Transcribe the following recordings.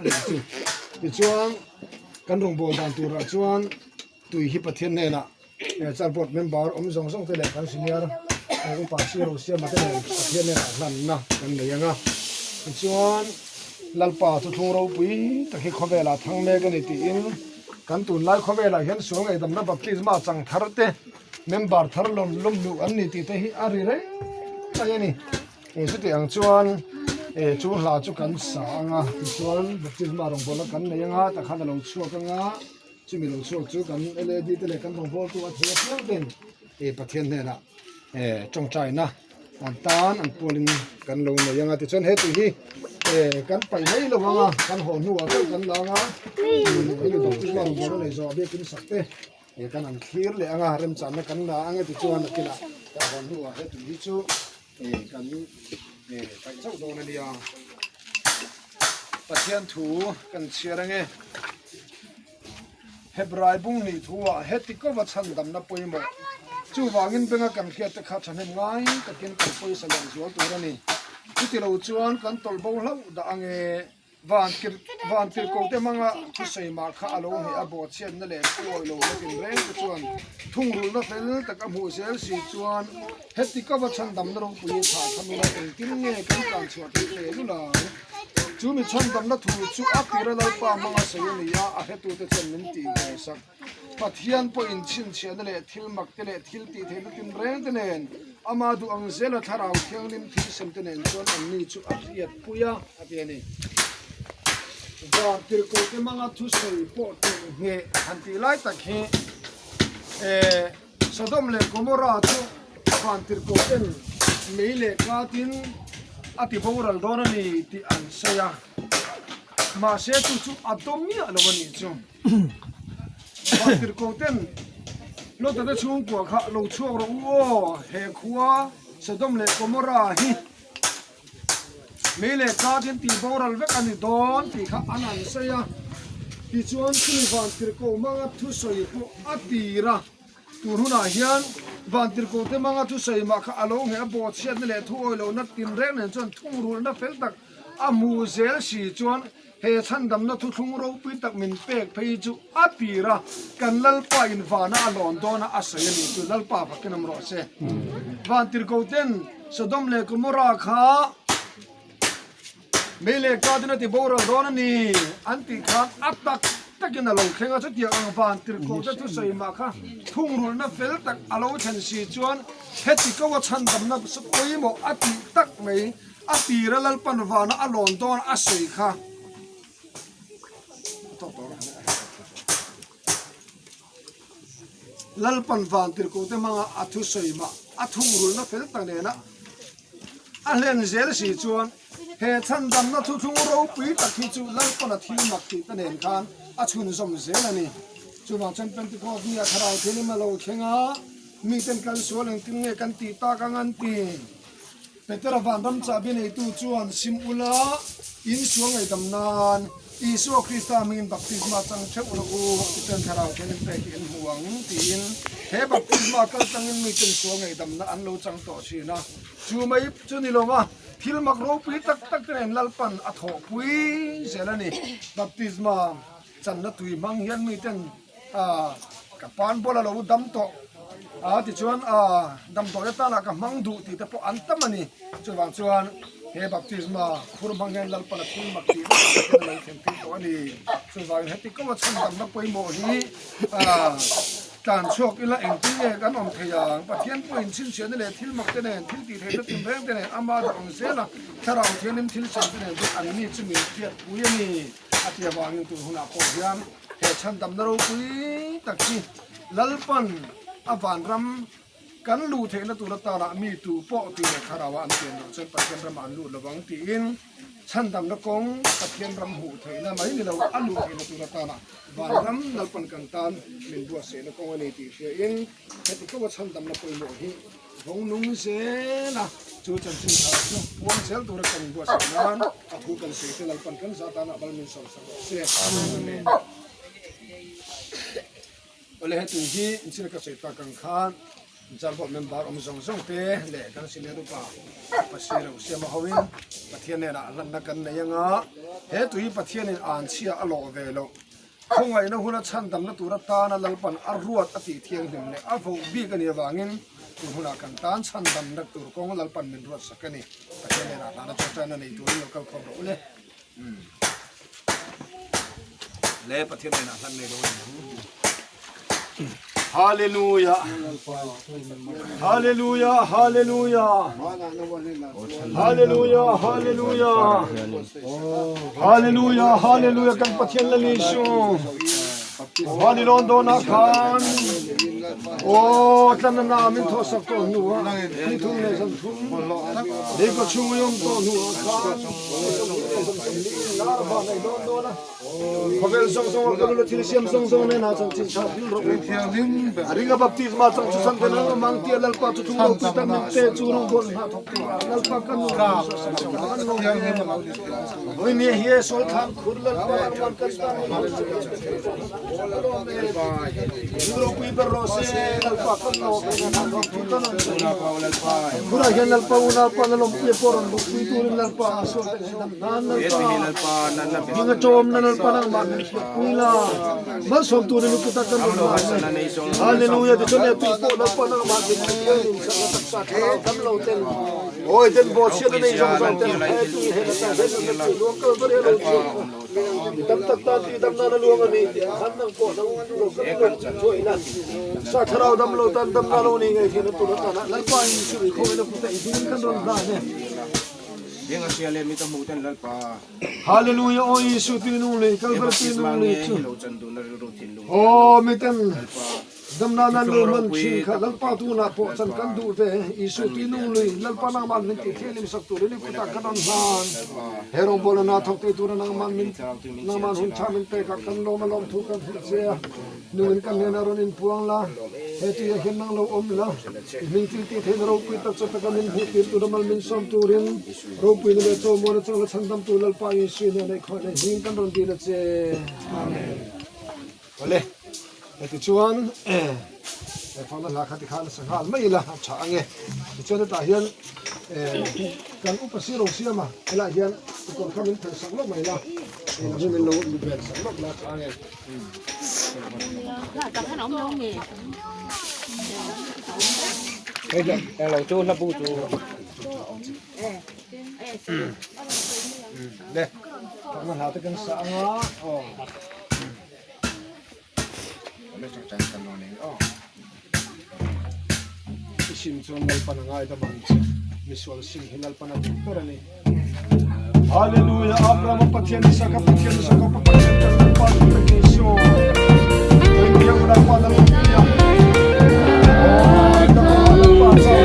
a ni chu. Tichuan kan rawngbâwl dan turah chuan tui hi Pathian hnenah Church board member awm zawng zawng te leh kan senior upa sir Siama te nen Pathian hnenah hlanna kan nei ang a. Tichuan Lalpa thuthlung ropui tak hi khawvelah thang mek a ni tiin kan tunlai khawvelah hian sual ngaihdamna baptisma chang thar te member thar lawm lawm luh an ni tih te hi a ri reng mai a ni. Eng chuti ang chuan eh chu hla chu kan sa ang a tichuan baptisma rawngbawlna kan nei ang a takhan a lo chhuak ang a chumi lo chhuak chu kan lad te leh kan rawngbawltu a thei apiang ten eh Pathian hnenah eh tawngtaina an tan an pualin kan lo nei ang a tichuan he tui hi eh kan paih mai lo ang a kan haw hnuah chauh kan la ang a hemi baptisma rawngbawlna nei zawh biakin sak te. He kan an thlir leh anga remchanna kan la ang e tichuan nakinah ka hawn hnuah he tui hi chu kan paih chauh dawn a nia. Pathian thu kan chhiar ange. Hebrai bung nih thuah heti kova chhandamna pawimawh chuvangin benga kan hriat te kha thahnem ngai takin kan pawisa leh zual tur a ni. Chuti lo chuan kan tawlh bo hlauh dah ange. Van tirhkoh te hmanga thusawi mah kha a lo hneh a, bawhchhiatna leh thuawi lo la tin reng te chuan thungrulna fel tak a hmuh zel si chuan heti ka va chhandamna ropui hi thah tham ila engtin nge kan tlan chhuah theih ve lul ang? Chu mi chhandamna thu chu a tira Lalpa hmanga sawi a ni a, a hretute chuan min tih ve sak. Pathian pawhin chhinchhiahna leh thil mak te leh thil tih theihna tinreng te nen ama duh ang zela thlarau thianghlim thil sem te nen chuan anni chu a hriatpui a, a ti a ni. Van tirhkoh te hmanga thusawi pawh tih ngheh han tih lai tak hi eh Sodom leh Gomorrah chu van tirhkoh ten mei leh katin a ti boral dawn a ni tih an sawi a, mahse chu chu a dawm miah lo a nih chu. Vantirhkoh ten Lota te chhungkua kha lo chhuak rawh u aw, he khua Sodom leh Gomorrah hi mei leh tlak in tih boral vek a ni dawn tih kha an an sawi a. Tichuan chumi Vantirhkoh hmanga thusawi pawh a tir a, tun hunah hian Vantirhkoh te hmanga thusawi mah kha a lo ngheh a, bawhchhiatna leh thuawi lohna tinreng nen chuan thungrulhna fel tak a hmu zel si chuan He chhandamna thuthlung ropui tak min pek phei chu a tir a, kan Lalpa in vana a lawn dawn a a sawi a ni chu Lalpa fakin awm rawh se. Van tirhkoh ten Sodom leh Gomorrah kha mei leh katin a ti boral dawn a ni an tih khan a tak takin a lo thleng a, chutiang ang van tirhkoh te thusawi mah kha thungrulhna fel tak a lo thlen si chuan heti ko a chhandamna pawimawh a tih tak mai. A tira Lalpan vana a lawn dawn a sawi kha. Lalpan van tirhkoh te hmanga a thusawi mah a thungrulhna fel tak nena a hlen zel si chuan he chhandamna thuthlung ropui tak hi chu Lalpan a thil mak tih te nen khan a chhunzawm zel a ni. Chuvang chuan Pentecost ni ah Thlarau Thianghlim a lo thleng a, miten kan sual engtin nge kan tih tak ang an ti. Petera vanram chahbi neitu chuan sim ula, in sual ngaihdam nan Isua Krista hmingin baptisma chang theuh rawh u, tichuan Thlarau Thianghlim pek hi in hmu ang, tiin he baptisma kal tangin miten sual ngaihdamna an lo chang tawh thin a. Chu mai chu ni lo va, thil mak ropui tak tak te nen Lalpan a thawhpui zel a ni. Baptisma channa tui hmang hian miten Ka pan bawla lo dam tawh a tichuan damdawi atana ka hmang duh tih te pawh an tam a ni. Chuvang chuan he baptisma khur hmang hian Lalpana thil mak tih vek takin a lo thlen tir tawh a ni. Chuvangin heti kawnga chhandamna pawimawh hi tlan chhuak ila engtin nge kan awm thei ang? Pathian pawhin chhinchhiahna leh thil mak te nen, thil tih theihna tinreng te nen ama duh ang zela Thlarau Thianghlim thil sem te nen chu an ni chu min hriatpui a ni a ti avangin tun hunah pawh hian He chhandamna ropui tak hi Lalpan a vanram kan luh theihna tur atana mi tu pawh tih leh thlarau ah an pian loh chuan Pathian ramah an lut lovang tiin chhandamna kawng Pathian ram hmuh theihna mai ni lo a luh theihna tur atana vanram Lalpan kan tan min buatsaihna kawng a ni tih hriain heti kawa chhandamna pawimawh hi Vawng nung zel a, chu chanchin thar chu puang zel tura kan inbuatsaih nan a thu kan sawi te Lalpan kan zah tan ah bal min sawm sak rawh se. Amen. Awle he tui hi inchhir ka sawi tak ang khan. Jalbawt member awm zawng zawng te leh kan senior upa Upa Sireu Siama hoin Pathian hnenah hlanna kan nei anga he tui Pathianin anchhia a lawh ve loh khawngaihna huna chhandamna tur atana Lalpan a ruat a tih thianghlim leh a voh bik a nih avangin tun hunah kan tan chhandamna tur kawng Lalpan min ruat sak a ni. Pathian hnenah hlana tawngtaina nei turin lo kal khawm rawh u le. Le Pathian hnenah hlan nei lo a ni ang. Hallelujah. Hallelujah, hallelujah. Hallelujah, hallelujah. Hallelujah, hallelujah kan Pathian Lal Isu. Vani lawn dawnah khan aw tlan na min thawh sak tawh hnu ah ni thum leh zan thum lei kaw chhung i awm tawh hnu ah khan ni 40 leh zan 40 in lar van a i lawn dawn a. Khawvel zawng zawng a kalul a thil siam zawng zawng nen ah chanchin tha hril rawh u. A ring a baptisma chang chu san ten ang mang tia Lalpa chu thung ropui tak min pe chu rawngbawl hna thawk tur ah Lalpa kan nu kan sawi sak kan lo e. Vawi ni hi e sawl thlan khur Lalpa nangman kan tan min hawi sak e thei pawh kan lo lawm e. Thil ropui ber rawh se Lalpa kan lawm e hna thawk tur kan rawn sawi. Khurah hian Lalpa unaupa na lawmpui a pawh rawn luhpui turin Lalpa a sual te ngaihdam nan Lalpa hming a tawm na Lalpa nangmah min hriatpui la malsawm turin i kutah kan rawn hlan e. Hallelujah tichuan e tui pawh Lalpa nangmah min hriatpui in sakna taksa thlarau dam lo ten awi ten bawhchhiatna nei zawng zawng ten he tui he na tan he nunna tui luang kal ber he lo chhuak kha. Mi tam tak tan tih dam nan a luang a ni tih ang khan nang pawh nang lo kan lo thuai ila. Sa thlarau dam lo tan damna lo ni ngei thin a tur atana Lalpa in chirui khawngin a kut a i hmingin kan rawn hlan e. Heng a hria leh mi ka hmuh ten Lalpa. Hallelujah aw Isu tui nung lui Kalvar tui nung lui chu. Aw miten Damna nan lo man thin kha Lalpa tunah pawh chan kan duh ve. Isu tui nung lui Lalpa nangman min tih thianghlim sak turin i kutah kan rawn hlan. He rawngbawlna hna thawk thei tura nangman min nangman hun tha min pekah kan lawm a lawmthu kan hrilh che a. Nungin kan hnenah rawn inpuang la, he tuiah hian nang lo awm la, i hming thil tih theihna ropui tak chu taka min hmuh tir tura mal min sawm turin ropuina leh chawmuana changla chhandamtu Lalpa Isu hnenah i khawih leh hming kan rawn dil a che. Amen. Awle, heti chuan he thawhna hla kha tikhan a sa nghal mai ila a tha ang e. Tichuan hetah hian kan upa siro siam a, helaiah hian kawr kha min phelh sak lawk mai la, hei lam hi min lo ven sak lawk la a tha ang e. Hei lo chu hla bu chu. Le, thawhna hla te kan sa ang a, aw. I sim chuan Lalpan a ngaidam ang che, misual sim hi Lalpan a duh ber a ni. Hallelujah, Abrahama Pathian, Isaka Pathian, Jakoba Pathian kan Lalpa chu ka ni so. Engkim Lalpa na lawmpui a. Aw, Lalpa chau, Lalpa chau.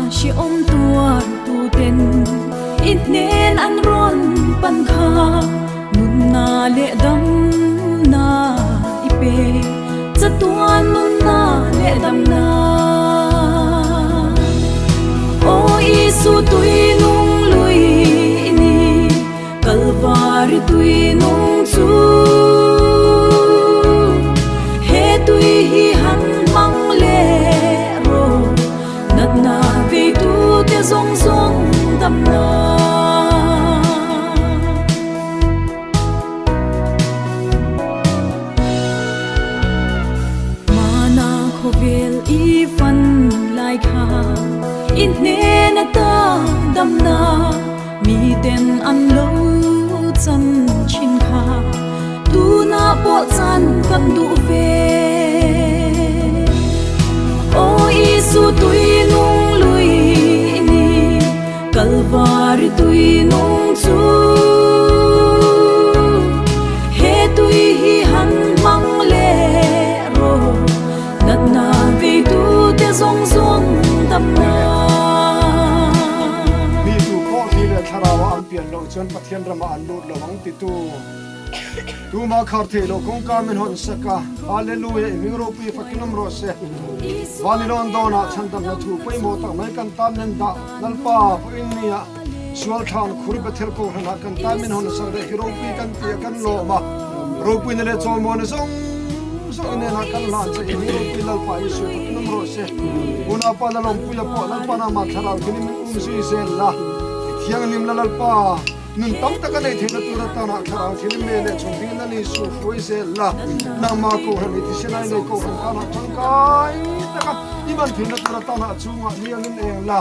Hrehawm tuartuten i hnen an rawn pan kha Nunna leh damna i pe Chatuan nunna leh damna Aw Isu tui nung lui i ni Kalvari tui nung chu He tui hi han hmang leh rawh Natna veitute zawng zawng damna. Mana khawvel i fan lai kha i hnen ata damna miten an lo chan thin kha tunah pawh chan kan duh ve. Aw Isu tui nung lui i ni. Kalvari tui nung chu He tui hi han hmang leh rawh Natna veitute zawng zawng dam na. Mi tu pawh thli leh thlarau ah an pian loh chuan Pathian ramah an lut lo ang titu Tumah khar theih loh kawngka min hawn sak a, Hallelujah i hming ropui fakin awm rawh se. Vanilawn dawnah chhandamna thu pawimawh tak mai kan tan nen dah Lalpa pawhin nia sual thlan khur Bethel kohhranah kan tan min hawn sak leh hi ropui kan ti a kan lawm a, ropuina leh chawlmuana zawng zawng i hnenah kan hlan che i hming ropui Lalpa Isua fakin awm rawh se. Unaupa Lalawmpuia pawh Lalpa nangmah thlarau thilin min umzui zel la, i thianghlim la Lalpa. Nun tam tak a nei theihna tur atana thlarau thil me leh chhung ding Lal Isu hruai zel la, nangmah Kohhran i thisen ai nei Kohhran tanah tangkai taka i man theihna tur atana a chungah niangin eng la,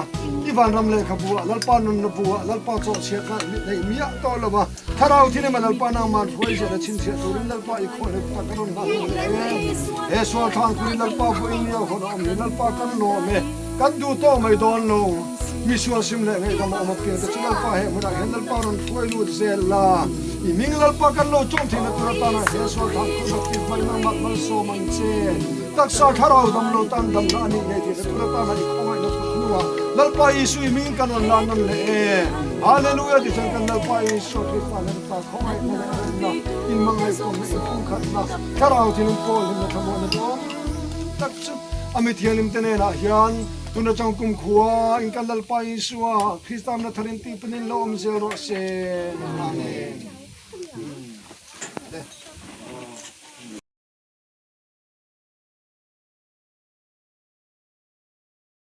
i vanram lehkhabu ah Lalpa nunna bu ah Lalpa chawhchhiat la neih miah tawh lo a, thlarau thil emaw Lalpa nangmah hruai zel a chhinchhiah turin Lalpa i khawih leh tak a rawn hlan ang le. He sual thlan kurin Lalpa vawiin ni a hawn a awm hi Lalpa kan lawm e. Kan duh tawh mai dawn lo. Mi sual sim leh ngaihdam a awm a piang te chu Lalpa he hmunah hian Lalpa rawn hruai lut zel la. I hming Lalpa kan lo chawm theihna tur atana he sual than khur rak ti hmai nang mat malsawm ang che. Taksa thlarau dam lo tan damna a nih ngei theihna tur atana i khawngaihna kut hnuah Lalpa Isu i hming kan rawn lan nawn leh e. Hallelujah ti chuan kan Lalpa Isua Krista nen ta khawngaihna leh remna, inhmangaihpawmna, inpumkhatna, thlarau thinlung pawl hlimna thlamuanna duhawm tak chu A mi thianghlimte hnenah hian tun atang kum khua in kan Lalpa Isua Krista amna tharin tih panin lo awm zel rawh se. Amen.